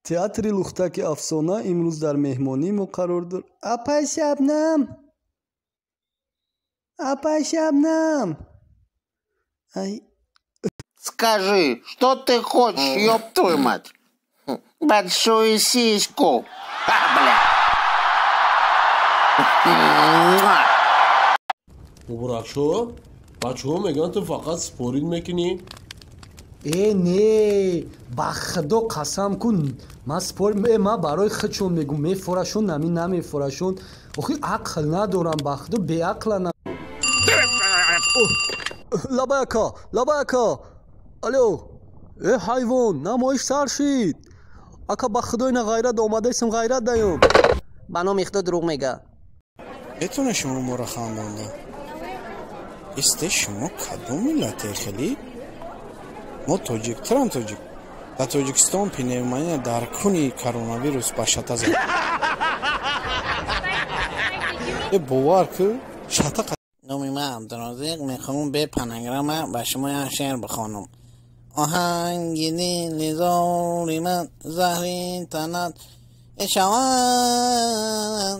Театри Лухтаки Афсона имрӯз дар меҳмонии мо қарор дорад. Апай Шабнам, апай Шабнам, ай. Скажи, что ты хочешь, ёб твою мать? Большую сиську. А, бля. Муа. Муборакшо, бачаҳо мегӯянд, ту фақат спорить мекунӣ. Э, не, ба Худо қасам кун, ман спор, э, ман барои худшон мегӯм, мефорашон, нами намефорашон. Охи, ақл надорам, ба Худо, беақлана. Лабай, ака, лабай, ака, алло! Э, ҳайвон, намоиш сар шид, ака, ба Худо, ина ғайрат омадаистам, ғайрат даём. Ба номи Худо, дурӯғ мега. Метавонед шумо моро хандонда исте? Шумо кадом миллате хелӣ? Мо тоҷик, турам тоҷик. Дар Тоҷикистон пневмония дар куни коронавирус ба шата зад. Э, бовар ку, шата. Номи ман Абдуразиқ, мехоҳам бе фонограмма ба шумо як шеър бихонам. Оҳанги дили зори ман заҳри танат шавад.